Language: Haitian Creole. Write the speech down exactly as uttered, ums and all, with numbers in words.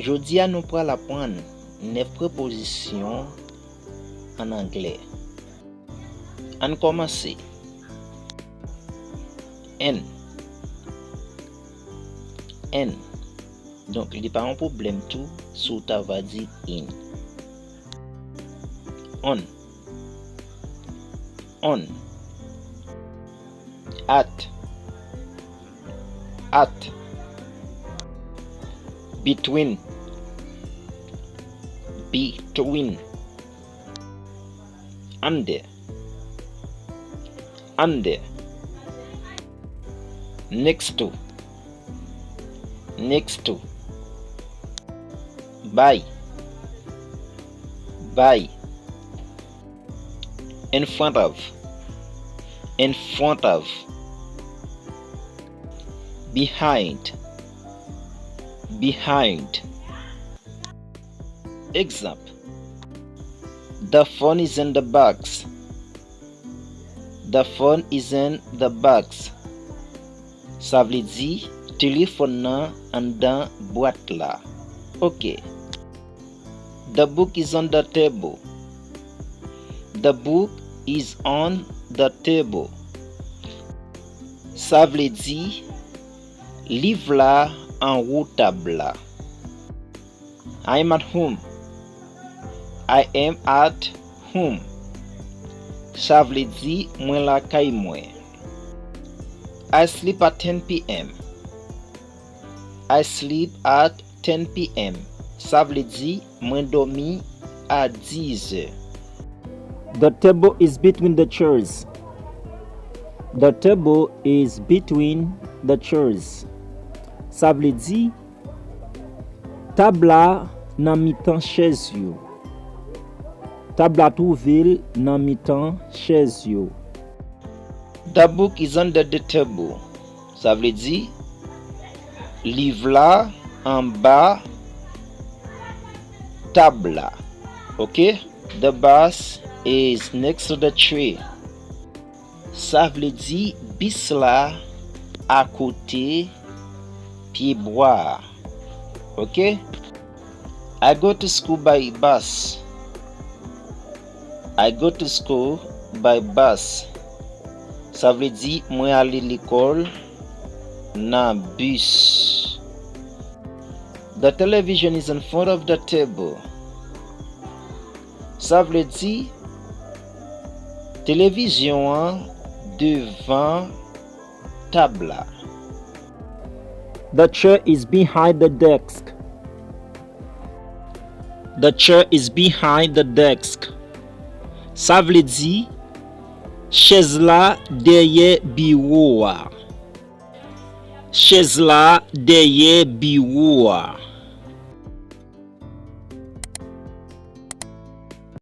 Jodi a, nou pral aprann nèf prepozisyon ann anglè. Ann kòmanse. In. In. Donk, li pa yon pwoblèm tou si w ta va di in. On. On. At. At. Between. Between. Under. Under. Next to. Next to. By. By. In front of. In front of. Behind. Behind. Egzanp. The phone is in the box. The phone is in the box. Sa vle di, telefòn nan anndan bwat la. Oke. The book is on the table. The book is on the table. Sa vle di, liv la anwo tab la. I am at home. I am at home. Sa vle di, mwen lakay mwen. I sleep at ten p m. I sleep at ten p m. Sa vle di, mwen dòmi a diz è. The table is between the chairs. The table is between the chairs. Sa vle di, tab la nan mitan chèz yo. Tab la twouve l nan mitan chèz yo. The book is under the table. Sa vle di, liv la anba tab la. Oke? The bus is next to the tree. Sa vle di, bis la akote pyebwa a. Oke? I go to school by bus. I go to school by bus. Sa vle di, mwen ale lekòl nan bis. The television is in front of the table. Sa vle di, televizyon an devan tab la. The chair is behind the desk. The chair is behind the desk. Sa vle di, chèz la dèyè biwo a. Chèz la dèyè biwo a.